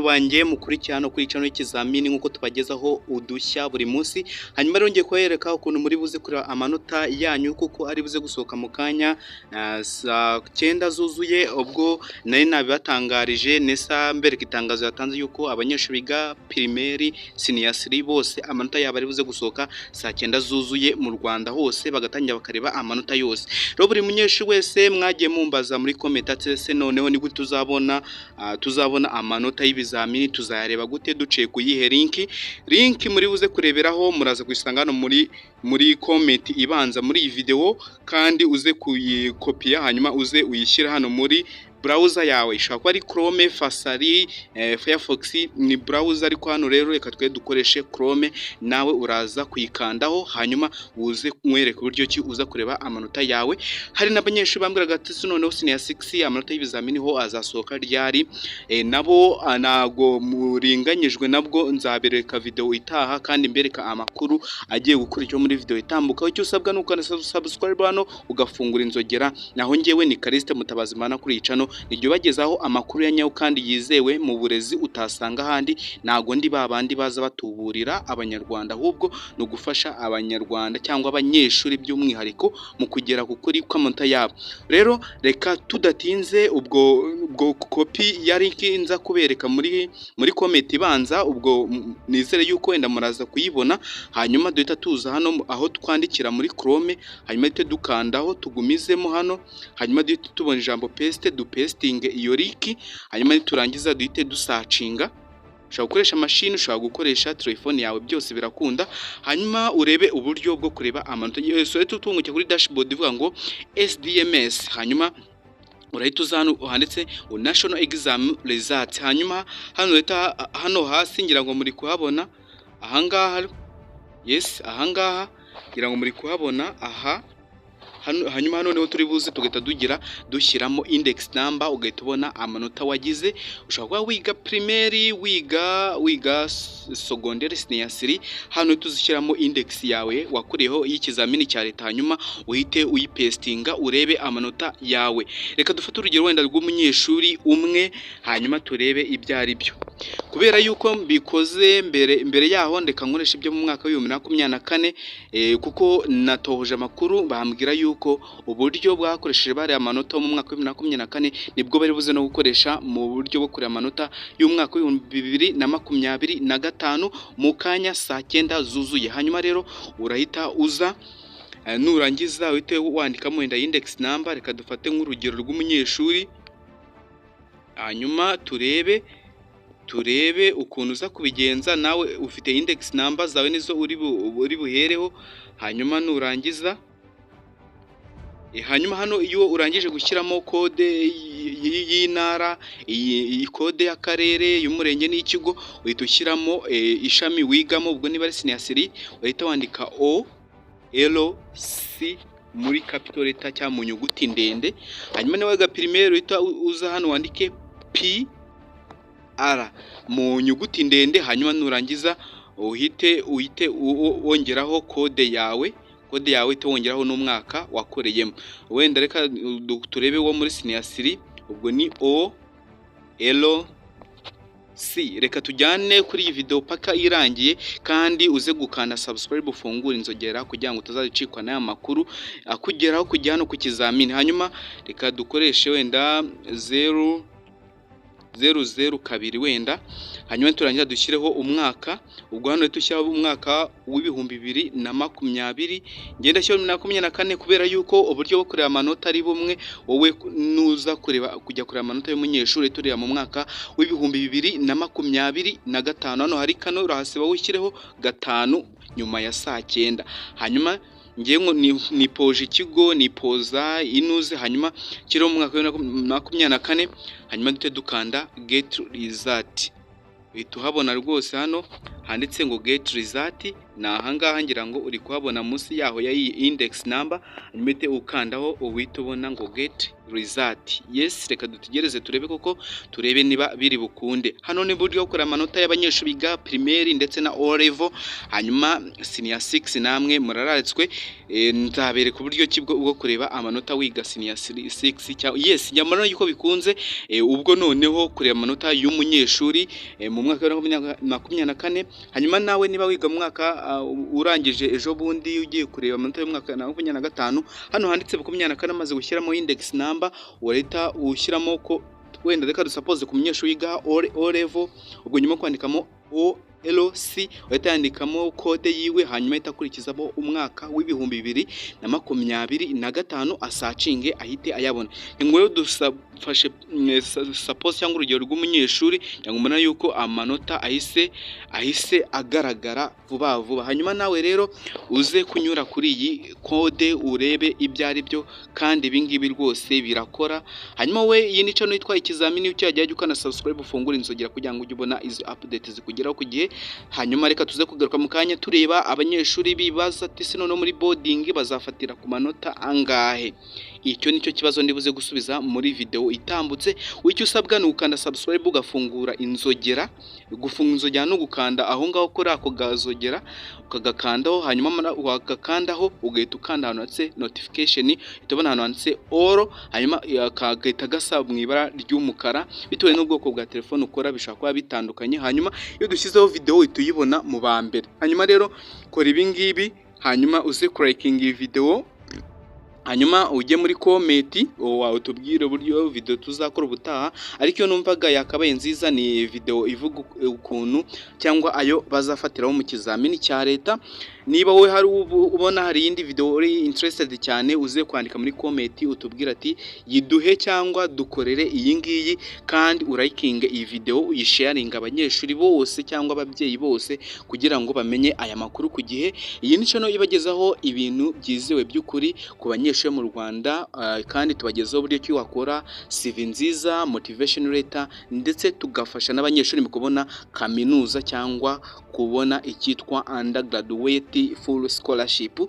Banjye mukurikiye hano kuri channel y'ikizamini, nk'uko tubagezaho udushya buri munsi. Hanyuma rero ngiye kubereka ukuntu muri buze kureba amanota yanyu, kuko ari buze gusohoka mu kanya saa 9 zuzuye. Ubwo nari nabibatangarije nesa mbereka itangazo yatanze yuko abanyeshuri biga primaire, senior 3 bose amanota yabo ari buze gusohoka saa 9 zuzuye mu Rwanda hose, bagatangira bakareba amanota yose. Rero buri munyeshuri wese mwagiye mumbaza muri comment ati: "Ese noneho ni gute tuzabona amanota y'ibizamini? Tuzayareba gute? Duciye ku yihe link?" Link muri buze kureberaho muraza kuyisanga hano muri comment ibanza muri iyi video, kandi uze kuyikopiya, hanyuma uze uyishyira hano muri browser yawe. Ishobora kuba ari Chrome, Safari, Firefox, ni browser. Ariko hano rero reka twe dukoreshe Chrome. Nawe uraza kuyikandaho, hanyuma uze nkwereke uburyo ki uza kureba amanota yawe. Hari n'abanyeshuri bambwiraga ati: "Ese noneho senior 6 amanota y'ibizamini ho azasohoka ryari?" Nabo ntago muringanyijwe, nabwo nzabereka video itaha kandi mbereka amakuru agiye gukurikiraho muri video itambuka. Icyo usabwa ni ukanda subscribe hano, ugafungura inzogera. Naho njyewe ni Callixte Mutabazi Mana. Kuri iyi channel nijya ubagezaho amakuru ya nyayo kandi yizewe mu burezi utasanga ahandi. Ntago ndi ba bandi baza batuburira Abanyarwanda, ahubwo ni ugufasha Abanyarwanda cyangwa abanyeshuri by'umwihariko mu kugera ku kuri kw'amanota yabo. Rero reka tudatinze, ubwo kopi ya link nza kubereka muri comment ibanza, ubwo nizere yuko wenda muraza kuyibona. Hanyuma duhita tuza hano aho twandikira muri Chrome, hanyuma duhite dukandaho, tugumizemo hano, hanyuma duhite tubona ijambo paste, dupastinge iyo link. Hanyuma niturangiza duhite dusearchinga. Ushobora gukoresha mashini, ushobora gukoresha telefone yawe, byose birakunda. Hanyuma urebe uburyo bwo kureba amanota yose. Uhita utungukira kuri dashboard ivuga ngo SDMS, hanyuma urahita uza hano handitse ngo National Exam Results. Hanyuma hano urahita hano hasi, ngira ngo muri kuhabona ahangaha. Yes, ahangaha ngira ngo muri kuhabona aha hano. Hanyuma hano niho turi buze tugahita dugira dushyiramo index number, ugahita ubona amanota wagize. Ushobora kuba wiga primaire, wiga secondaire, senior 3. Hano tuzishyiramo index yawe wakuriyeho y'ikizamini cya leta, hanyuma uhite uyipastinga urebe amanota yawe. Reka dufate urugero wenda rw'umunyeshuri umwe, hanyuma turebe ibyo ari byo. Kubera yuko mbikoze mbere yaho, ndeka nkoresha ibyo mu mwaka wa 2024, kuko natohoje amakuru bambwira yuko uburyo bwakoresheje bariya amanota mu mwaka wa 2024 nibwo bari buze no gukoresha mu buryo bwo kureba amanota y'umwaka wa 2025 mu kanya saa 9 zuzuye. Hanyuma rero urahita uza, nurangiza uhite wandikamo wenda index number. Reka dufate nk'urugero rw'umunyeshuri, hanyuma turebe ukuntu uza kubigenza. Nawe ufite index number zawe, nizo uri buhereho. Hanyuma nurangiza, hanyuma hano iyo urangije gushyiramo code y'intara, iyi code y'akarere, y'umurenge n'ikigo, uhita ushyiramo ishami wigamo. Ubwo niba ari senior 3, uhita wandika OLC muri capital letter cyangwa mu nyuguti ndende. Hanyuma niba wiga primaire, uhita uza hano wandike PR mu nyuguti ndende. Hanyuma nurangiza uhite wongeraho code yawe, uhite wongeraho n'umwaka wakoreyemo. Wenda reka turebe wo muri senior 3, ubwo ni OLC. Reka tujyane kuri iyi video paka irangiye, kandi uze gukanda subscribe, ufungure inzogera kugira ngo utazacikwa n'aya makuru akugeraho kujya hano ku kizamini. Hanyuma reka dukoreshe wenda 0002 wenda. Hanyuma turangiza dushyireho umwaka. Ubwo hano dushyiraho umwaka wa 2020, ngenda shyiraho 2024, kubera yuko uburyo bwo kureba amanota ari bumwe. Wowe nuza kureba, kujya kureba amanota y'umunyeshuri, tureba mu mwaka wa 2025. Hano hari kano, urahasiba wishyireho 5 nyuma ya saa 9. Hanyuma ngewe nipoje ikigo, nipoza inuze, hanyuma kiriho mu mwaka wa 2024. Hanyuma duhite dukanda get result, uhita uhabona rwose hano handitse ngo get result. Ni ahangaha, ngira ngo uri kuhabona munsi yaho ya iyi index number. Hanyuma uhite ukandaho, uhita ubona ngo get. Result. Yes, reka dutegereze turebe koko, turebe niba biri bukunde. Hano ni buryo bwo kureba amanota y'abanyeshuri biga primaire ndetse na O level, hanyuma senior 6 namwe murararitswe. Nzabereka uburyo ki bwo kureba amanota wiga senior 6 cyangwa, yes, nyamara yuko bikunze. Ubwo noneho kureba amanota y'umunyeshuri mu mwaka wa 2024, hanyuma nawe niba wiga mu mwaka urangije ejo bundi, ugiye kureba amanota y'umwaka wa 25, hano handitse 24, amaze gushyiramo index number, urahita ushyiramo ko wenda reka dusuppose ku munyeshuri wiga O level. Ubwo nyuma kwandikamo OLC, uhita yandikamo code yiwe, hanyuma ahita akurikizamo umwaka wa 2025, asearchinge ahite ayabona. Ni ngo rero dufashe suppose cyangwa urugero rw'umunyeshuri, cyangwa mbona yuko amanota ahise agaragara vuba vuba. Hanyuma nawe rero uze kunyura kuri iyi code urebe ibyo ari byo, kandi ibi ngibi rwose birakora. Hanyuma we, iyi ni channel yitwa Ikizamini, ukihagera jya ukana subscribe, ufungure inzogera kugira ngo ujye ubona izi update zikugeraho ku gihe. Hanyuma reka tuze kugaruka mu kanya tureba abanyeshuri bibaza ati: "Se noneho muri boarding bazafatira ku manota angahe?" Icyo nicyo kibazo ndibuze gusubiza muri video itambutse. Icyo usabwa ni ukanda subscribe, ugafungura inzogera. Gufunga inzogera no gukanda aho ngaho kuri ako gazogera, ukagakandaho, hanyuma wagakandaho ugahita ukanda ahantu handitse notification, uhita ubona ahantu handitse all, hanyuma kagahita gasa mu ibara ry'umukara. Bitewe n'ubwoko bwa telefone ukora bishobora kuba bitandukanye. Hanyuma iyo dushyizeho video uhita uyibona mu ba mbere. Hanyuma rero kora ibi ngibi, hanyuma uze kulikinga iyi video, hanyuma ujye muri comment utubwire uburyo video tuzakora ubutaha. Ariko iyo numvaga yakabaye nziza ni video ivuga ukuntu cyangwa ayo bazafatiraho mu kizamini cya leta. Niba wowe hari ubona hari iyindi video uri interested cyane, uze kwandika muri comment utubwire ati: "Yiduhe cyangwa dukorere iyi ngiyi." Kandi uralikinge iyi video, uyisharinga abanyeshuri bose cyangwa ababyeyi bose kugira ngo bamenye aya makuru ku gihe. Iyi ni channel ibagezaho ibintu byizewe by'ukuri ku banyeshuri mu Rwanda, kandi tubagezaho uburyo ki wakora CV nziza, motivation letter, ndetse tugafasha n'abanyeshuri mu kubona kaminuza cyangwa kubona icyitwa undergraduate full scholarship,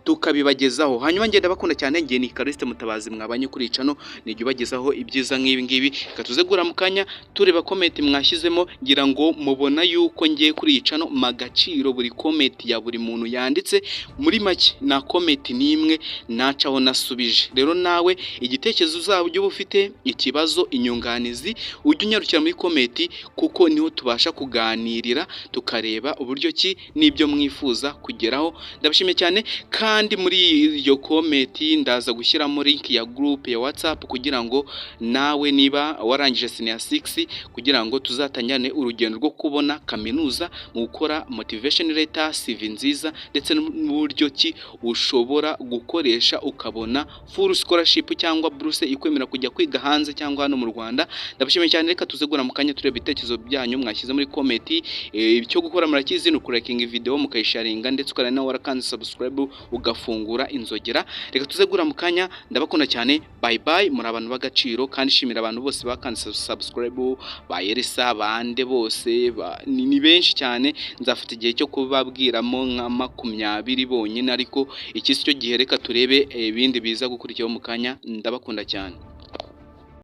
tukabibagezaho. Hanyuma ngenda bakunda cyane, ngiye ni Callixte Mutabazi mwabanye kuri channel, nijya ubagezaho ibyiza nk'ibi ngibi. Reka tuze guhura mu kanya tureba comment mwashyizemo. Ngira ngo mubona yuko ngiye kuri iyi channel magaciro buri comment ya buri muntu yanditse. Muri make, nta comment n'imwe nacaho nasubije. Rero nawe igitekerezo uzaba ujye uba ufite, ikibazo, inyunganizi, ujye unyarukira muri comment, kuko niho tubasha kuganirira, tukareba uburyo ki n'ibyo mwifuza kugeraho. Ndabashimiye cyane. Kandi muri iyo comment ndaza gushyiramo link ya group ya WhatsApp, kugira ngo nawe niba warangije senior 6, kugira ngo tuzatangirane urugendo rwo kubona kaminuza mu gukora motivation letter, CV nziza, ndetse n'uburyo ki ushobora gukoresha ukabona full scholarship cyangwa buruse ikwemera kujya kwiga hanze cyangwa hano mu Rwanda. Ndabashimiye cyane. Reka tuze guhura mu kanya tureba ibitekerezo byanyu mwashyize muri comment. Icyo gukora murakizi, ni ukulikinga video, mukayisharinga, ndetse ukaba nawe warakanze subscribe, ugafungura inzogera. Reka tuze guhura mu kanya. Ndabakunda cyane, bye bye, muri abantu b'agaciro. Kandi shimira abantu bose bakanze subscribe, ba Elisa, bande bose ni benshi cyane. Nzafata igihe cyo kubabwiramo nka 20 bonyine, ariko iki si cyo gihe. Reka turebe ibindi biza gukurikiraho mu kanya. Ndabakunda cyane.